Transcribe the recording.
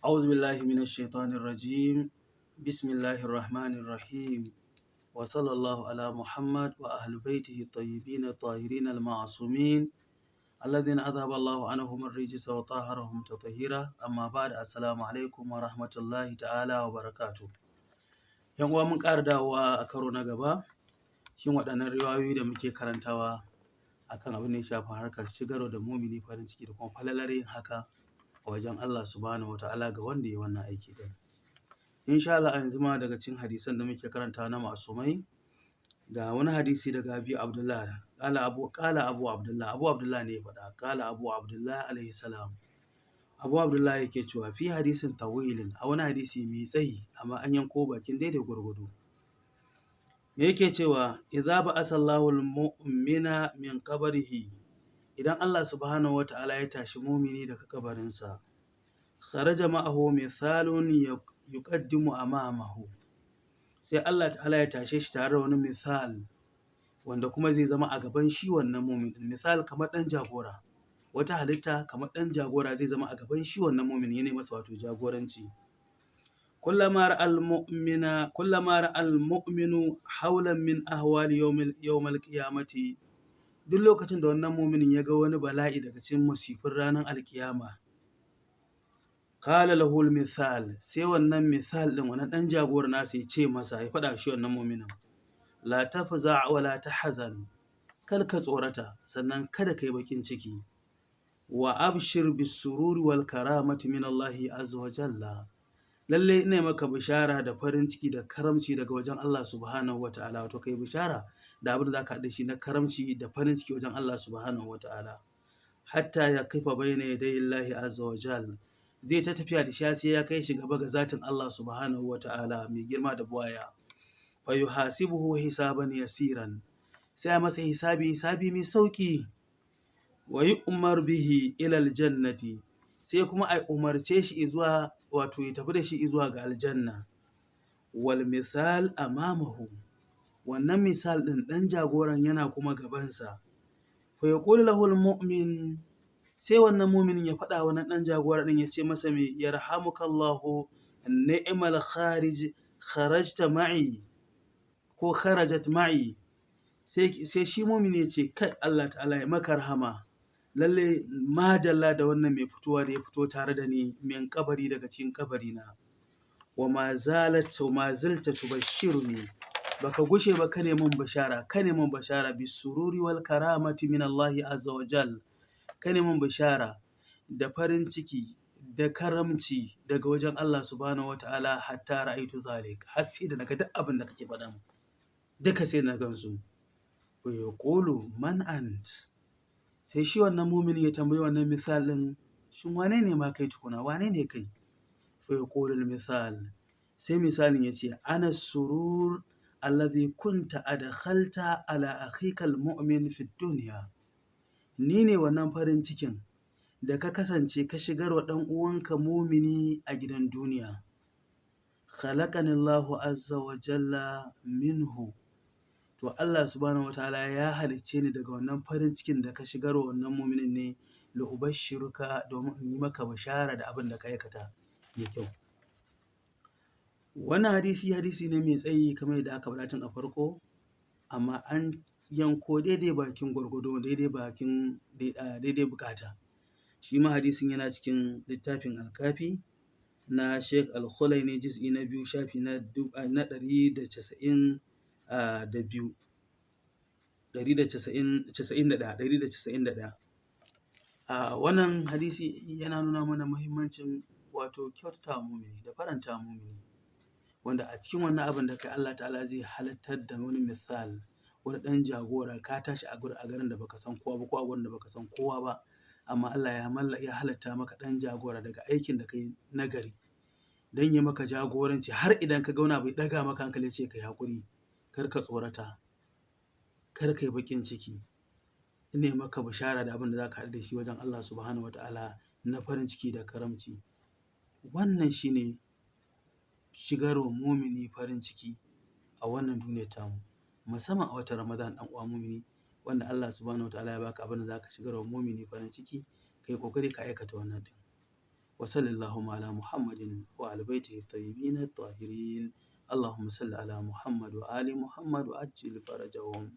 أعوذ بالله من الشيطان الرجيم. بسم الله الرحمن الرحيم، وصلى الله على محمد وأهل بيته الطيبين الطاهرين المعصومين الذين أذهب الله عنهم الرجس وطهرهم تطهيرا. أما بعد، السلام عليكم ورحمة الله تعالى وبركاته. Yan uwa, mun ƙara dawowa a karo na gaba cikin waɗannan riwayoyi da muke karantawa akan abin da ya shafi harkar shigarwa da mumini farin ciki da kuma falalar yin haka a wajen Allah Subhanahu wata'ala ga wanda ya wannan aiki din. Insha Allah, a yanzu ma daga cikin hadisan da muke karantawa na masumai, ga wani hadisi daga Abi Abdullah. Qala Abu Abdullah, Abu Abdullah ne ya faɗa. Qala Abu Abdullah alaihi salam, Abu Abdullah yake cewa fi hadisin tawilin, a wani hadisi mai tsayi amma an yanko bakin daidai gwargwado. Me yake cewa? Idza ba'asa Allahu al-mu'mina min qabrihi, idan Allah Subhanahu wata'ala ya tashi mumini daga kabarinsa, kharaja ma'ahu mithalun yuqaddimu amamahu, sai Allah Ta'ala ya tashe shi tare da wani misal wanda kuma zai zama a gaban shi wannan mumin. Misal kamar dan jagora, wata halitta kamar dan jagora zai zama a gaban shi wannan mumin, yana masa wato jagoranci. Kullama ra'al mu'minu hawlan min ahwali yawmal qiyamati, duk lokacin da wannan muminin ya ga wani bala'i daga cikin masifin ranar alkiyama, qala lahu misal, sai wannan misal din, wannan dan jagora nasa, ya ce masa, ya faɗa shi wannan muminin: la tafza wa la tahzan, kar ka tsorata, sannan kada kai bakin ciki, wa abshir bisururi wal karamati min Allah azza wa jalla, lalle ina maka bishara da farin ciki da karamci daga wajen Allah Subhanahu wa ta'ala. Wato kai bishara da abin da zaka haɗa shi na karamci da farin ciki wajen Allah Subhanahu wa ta'ala, hatta ya kifa bayna yaday Allah azza wa jalla. Zai ta tafiya da shi sai ya kai shi gaba ga zatin Allah Subhanahu wa ta'ala mai girma da buwaya. Fa yuhasibuhu hisaban yasiran, sai a masa hisabi, hisabi mai sauki. Wa yu'mar bihi ila aljannati, sai kuma a umarce shi zuwa, wato ya tafi da shi zuwa ga aljanna. Wal misal amamahu, wannan misal din, dan jagoran, yana kuma gabansa. Fa yaqulu lahu almu'min, sai wannan muminin ya faɗa wannan dan jagora din, ya ce masa me? Yarhamukallahu, ni'mal kharij kharajta ma'i, ko kharajat ma'i. Sai shi mumini ya ce: kai, Allah Ta'ala ya maka rahama, lalle madalla da wannan mai fitowa da ya fito tare da ni, min kabari, daga cikin kabari na. Wa ma zalat wa ma zilta tubashshiruni, baka gushe ba ka neman bashara, ka neman bashara, bisururi wal karamati min Allah azza wa jal, ka neman bashara da farin ciki da karamci daga wajen Allah Subhanahu wataala, hatta ra'aitu zalik, har sai da naga duk abin da kake faɗa mu duka, sai na gansu. Wa yaqulu: man ant? Sai shi wannan mumini ya tambayi wannan misalin: shin wane ne ma kai tukuna? Wane ne kai? Fa yaqulu misal, sai misalin ya ce: ana surur alladhi kunta adkhalta ala akhika almu'min fi dunya, ni ne wannan farin cikin da ka kasance ka shigar wa ɗan uwanka mumini a gidan duniya. Khalaqani Allahu azza wa jalla minhu, to Allah Subhanahu wataala ya halicce ni daga wannan farin cikin da ka shigar wa wannan muminin ne, la ubashshiruka, domin in yi maka bishara da abin da ka aikata mai kyau. Wannan hadisi, hadisi ne mai tsayi kamar yadda aka faɗa tun a farko, amma an yanko daidai bakin gwargwado, daidai bakin daidai bukata. Shi ma hadisin yana cikin littafin Alkafi na Sheikh Al-Khulaini, juz'i na 2, shafi na 192, 191, 191. Wannan hadisi yana nuna mana muhimmancin wato kyautata wa mumini da faranta wa mumini, wanda a cikin wannan abin da kai, Allah Ta'ala zai halattar da wani misal, wani ɗan jagora. Ka tashi a garin da baka san kowa ba, ko a gurin da baka san kowa ba, amma Allah ya halatta maka ɗan jagora daga aikin da kai nagari don yi maka jagoranci, har idan ka ga wani abu ya ɗaga maka hankali, ce ka yi haƙuri, kar ka tsorata, kar ka yi baƙin ciki, ina maka bishara da abin da za ka haɗu da shi wajen Allah Subhanahu wa Ta'ala na farin ciki da karamci. Wannan shine shigarwa mumini farin ciki a wannan duniyar tamu, musamman a watan Ramadan. Ɗan uwa mumini, wanda Allah Subhanahu wa Ta'ala ya baka abin da za ka shigarwa mumini farin ciki, ka yi ƙoƙari ka aikata wannan ɗin. Wa sallallahu ala Muhammadin wa ali baitihi tayyibin tahirin. Allahumma salli ala Muhammad wa ali Muhammad wa ajil farajahum.